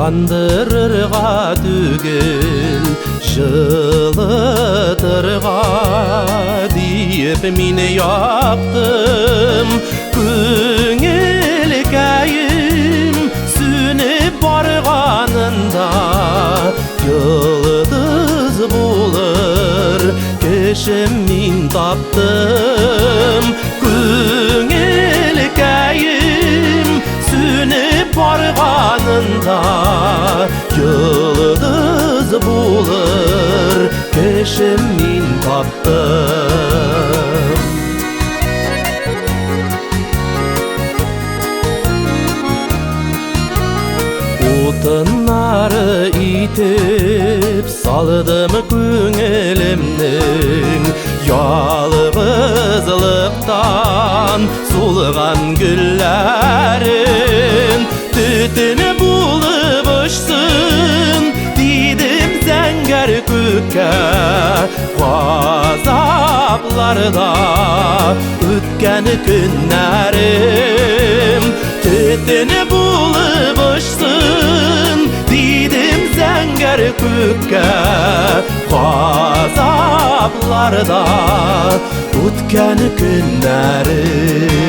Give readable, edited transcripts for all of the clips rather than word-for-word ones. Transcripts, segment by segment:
Яндырырга түгел, җылытырга диеп мин яктым. Күңелкәем сүнеп барганында, йолдыз булыр кешем мин таптым. Күңелкәем сүнеп барганында, йолдыз булыр кешем мин таптым. Утыннары итеп салдым күңелемнең ялгызлыктан сулган гөлләрен. Төтен булып очсын дидем зәңгәр күккә газапларда үткән көннәрем. Төтен булып очсын дидем зәңгәр күккә газапларда үткән көннәрем.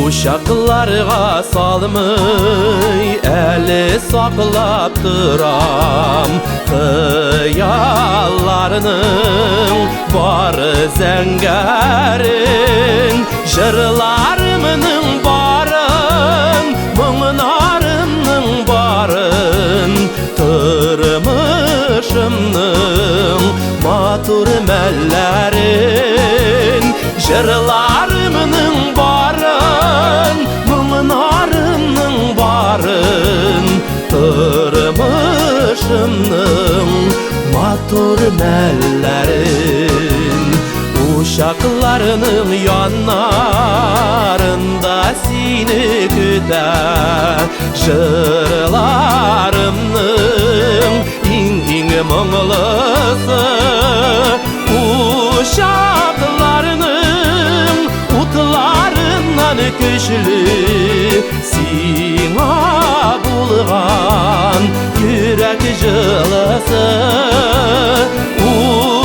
Учакларга салмый әле саклап торам хыялларның бары зәңгәрен, җырларымның барын, моңнарымның барын, тормышымның матур мәлләрен, җырларымның барын, моңнарымның барын, тормышымның матур мәлләрен. Учакларның яннарында сине көтә җырларымның иң-иң моңлысы. Учакларның утларыннан көчле сиңа булган йөрәк җылысы.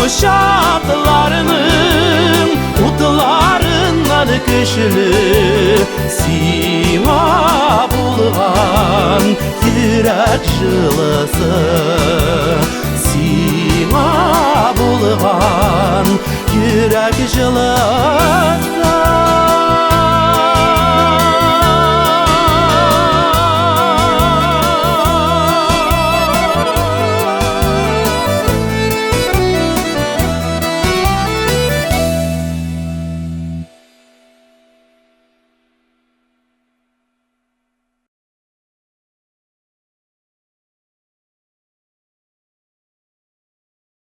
Учакларның утларыннан көчле сиңа булган йөрәк җылысы. Сиңа булган йөрәк җылысы.